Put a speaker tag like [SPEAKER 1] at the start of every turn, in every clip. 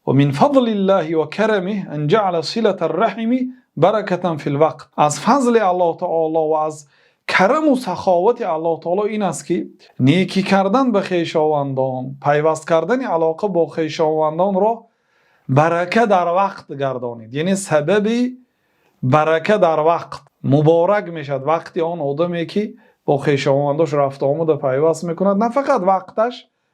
[SPEAKER 1] ومن فضل الله وكرمه أن جعل صلة الرحم بركة في الوقت. Аз фазли Аллоҳ таоло ва аз караму саховати Аллоҳ таоло ин аст, ки некӣ кардан ба хешовандон, пайваст кардани алоқа бо хешовандонро барака дар вақт гардонид, яъне сабаби барака дар вақт муборак мешавад вақти он одаме, ки бо хешовандош рафту омада пайваст мекунад, на фақат вақташ,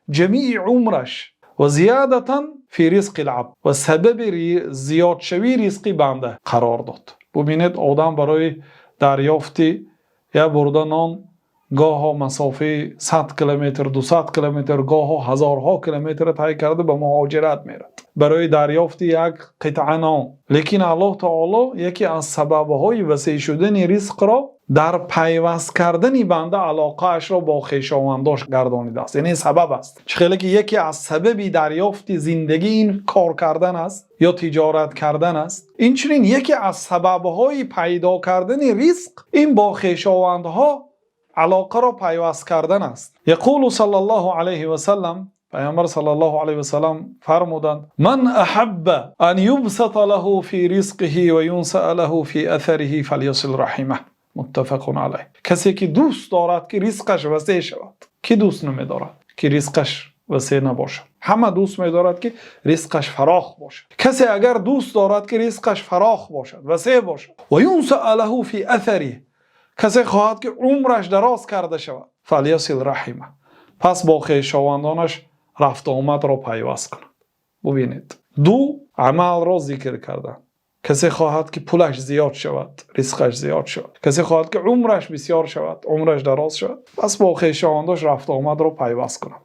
[SPEAKER 1] ҷамии умраш. وزيادة في رزق العبد, ва сабаби зиёдшавии ризқи банда қарор дод. Бубинед, одам барои дарёфти як бурда нон гоҳо масофаи 100 километр, 200 километр, гоҳо ҳазорҳо километрро тай карда, ба муҳоҷират мерад барои дарёфти як қитъа нон. Лекин Аллоҳ таоло яке аз сабабҳои васеъ шудани ризқро дар пайваст кардани банда алоқаашро бо хешовандош гардонидааст, яъне сабаб аст. Чӣ хеле ки яке аз сабаби дарёфти зиндагӣ ин кор кардан аст ё тиҷорат кардан аст, инчунин яке аз сабабҳои пайдо кардани ризқ ин бо хешовандҳо алоқаро пайваст кардан аст. يقول صلى الله عليه وسلم, Пайғамбар саллаллоҳу алайҳи васаллам фармуданд: من أحب أن يبسط له في رزقه وينسأ له في أثره فليصل رحمه. متفق عليه. Касе ки дӯст дорад, ки ризқаш васеъ шавад. Кӣ дӯст намедорад, ки ризқаш васеъ набошад? Ҳама дӯст медорад, ки ризқаш фарох бошад. Касе агар дӯст дорад, ки ризқаш фарох бошад, васеъ бошад, وينسأ له في أثره, касе хоҳад, ки умраш дароз карда шавад, فليصل رحمه, пас бо хешовандонаш рафту омадро пайваст кунад. Бубинед, ду амалро зикр карданд: касе хоҳад, ки пулаш зиёд шавад, ризқаш зиёд шавад, касе хоҳад, ки умраш бисёр шавад, умраш дароз шавад, пас бо хешовандош рафту омадро пайваст кунад.